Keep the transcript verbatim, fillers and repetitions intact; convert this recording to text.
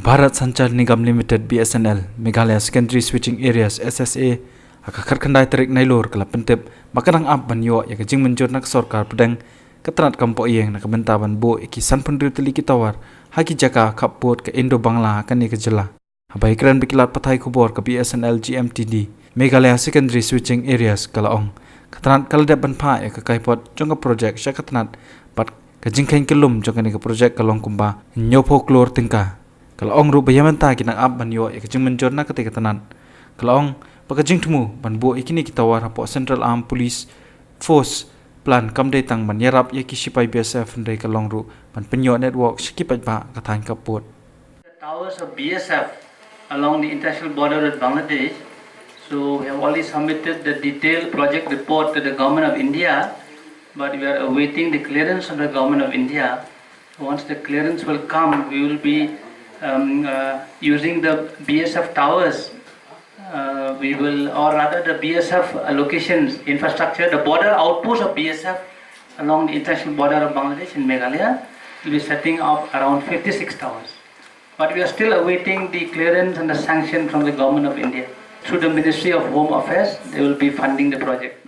Bharat Sanchar Nigam Limited, B S N L, Meghalaya Secondary Switching Areas, S S A, ha ka khatkhyndai tarik Nailur ka la pyntip ba ka dang ap ban ïoh ïa ka jingmynjur na ka sorkar pdeng ka tnat kam poh ïing na ka bynta ban buh ïa ki sanphew hynriew tylli ki tower ha ki jaka khappud ka Indo-Bangla ha kane ka jylla. Haba ïakren bad ki lad pathai khubor ka B S N L G M T D, Meghalaya Secondary Switching Areas, ka la ong, ka tnat ka la dep ban phah ïa ka kaipot jong ka projek sha ka tnat, bad ka jingkheiñ kyllum jong kane ka projek ka long kumba hynñiewphew klur tyngka. Ka la ong ruh ba ïa mynta ki dang ap ban ïoh ïa ka jingmynjur na katei ka tnat. Ka la ong ba ka jingthmu ban buh ïa kine ki tower hapoh Central Armed Police Force Plant kam dei tang ban ïarap ïa ki shipai B S F, hynrei ka long ruh ban pynïoh network sha ki paidbah ka thaiñ khappud. The towers of B S F along the international border with Bangladesh. So we have already submitted the detailed project report to the Government of India, but we are awaiting the clearance from the Government of India. Once the clearance will come, we will be um, uh, using the B S F towers. Uh, we will, or rather, the B S F locations, infrastructure, the border outpost of B S F along the international border of Bangladesh in Meghalaya. Will be setting up around fifty-six towers. But we are still awaiting the clearance and the sanction from the Government of India. Through the Ministry of Home Affairs, they will be funding the project.